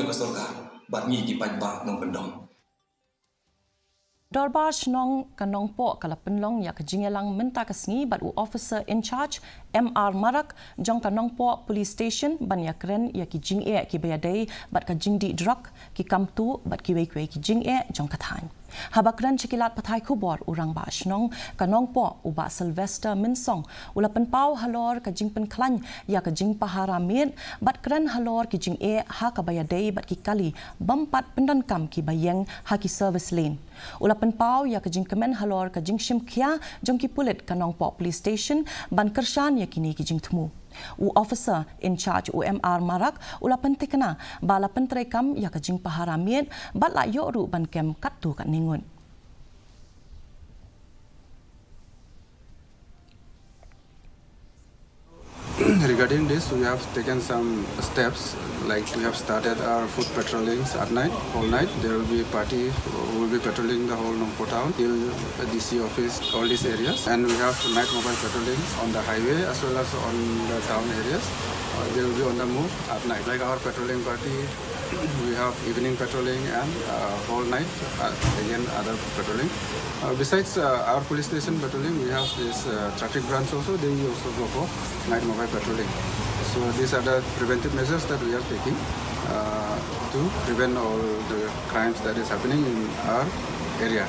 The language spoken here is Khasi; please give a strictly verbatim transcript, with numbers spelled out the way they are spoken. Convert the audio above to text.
ka sorkar bad ngi ki paidbah nongkyndong. Dorbar Shnong ka Nongpoh ka la pynlong ïa ka jingïalang mynta ka sngi bad u Officer in Charge M R Marak jong ka Nongpoh Police Station ban ïakren ïa ki jingeh kiba ïadei bad ka jingdih drok, ki kam tuh bad kiwei kiwei ki jingeh jong ka thaiñ. Haba kren sha ki lad pathai khubor, u Rangbah Shnong ka Nongpoh, u Bah Sylvester Mynsong, u la pynpaw halor ka jingpynkhlaiñ ïa ka jingpahara miet bad kren halor ki jingeh ha kaba ïadei bad ki kali bym pat pyndonkam kiba ïeng ha ki service lane. U la pynpaw ïa ka jingkmen halor ka jingshim khia jong ki pulit ka Nongpoh Police Station ban kyrshan ïa kine ki jingthmu. U Officer in Charge, u M R Marak, u la pyntikna ba la pyntreikam ïa ka jingpahara miet bad la ïoh ruh ban kem katto katne ngut. Regarding this, we have taken some steps, like we have started our foot patrollings at night, whole night. There will be party who will be patrolling the whole Nongpoh town till the D C office, all these areas. And we have night mobile patrolling on the highway as well as on the town areas. Uh, they will be on the move at night. Like our patrolling party, we have evening patrolling and, uh, whole night, uh, again other patrolling. Uh, besides, uh, our police station patrolling, we have this, uh, traffic branch also. They also go for night mobile patrolling. So these are the preventive measures that we are taking, uh, to prevent all the crimes that is happening in our area.